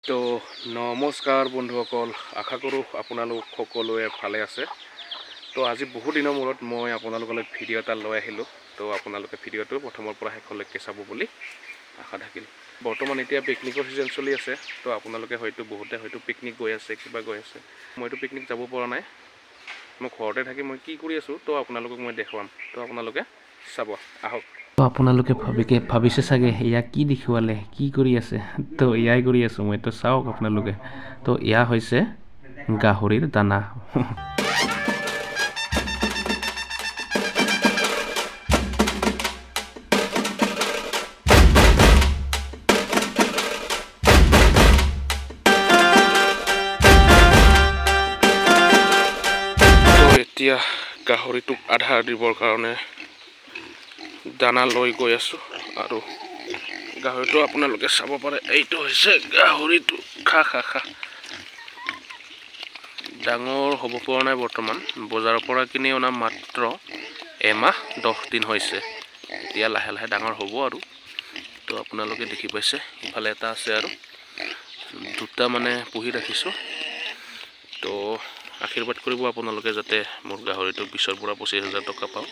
তো নমস্কাৰ বন্ধুসকল, আশা কৰোঁ আপোনালোক সকলোৱে ভালে আছে। তো আজি বহু দিনৰ মূৰত মই আপোনালোকলৈ ভিডিঅ' এটা লৈ আহিলোঁ। তো আপোনালোকে ভিডিঅ'টো প্ৰথমৰ পৰা শেষলৈকে চাব বুলি আশা থাকিল। বৰ্তমান এতিয়া পিকনিকৰ ছিজন চলি আছে। তো আপোনালোকে হয়তো বহুতে হয়তো পিকনিক গৈ আছে, কিবা গৈ আছে। মইতো পিকনিক যাব পৰা নাই, মই ঘৰতে থাকি মই কি কৰি আছোঁ তো আপোনালোকক মই দেখুৱাম। তো আপোনালোকে চাব আহক। তো আপোনালোকে ভাবিছে চাগে এয়া কি দেখুৱালে, কি কৰি আছে। তো এয়াই কৰি আছোঁ মই। তো চাওক আপোনালোকে, তো এয়া হৈছে গাহৰিৰ দানা। তো এতিয়া গাহৰিটোক আধাৰ দিবৰ কাৰণে দানা লৈ গৈ আছোঁ। আৰু গাহৰিটো আপোনালোকে চাব পাৰে, এইটো হৈছে গাহৰিটো। খা খা খা। ডাঙৰ হ'ব পৰা নাই বৰ্তমান, বজাৰৰ পৰা কিনি অনা মাত্ৰ এমাহ 10 দিন হৈছে। এতিয়া লাহে লাহে ডাঙৰ হ'ব আৰু। তো আপোনালোকে দেখি পাইছে, ইফালে এটা আছে আৰু দুটা মানে পুহি ৰাখিছোঁ। তো আশীৰ্বাদ কৰিব আপোনালোকে যাতে মোৰ গাহৰিটো 20ৰ পৰা 25 হাজাৰ টকা পাওঁ।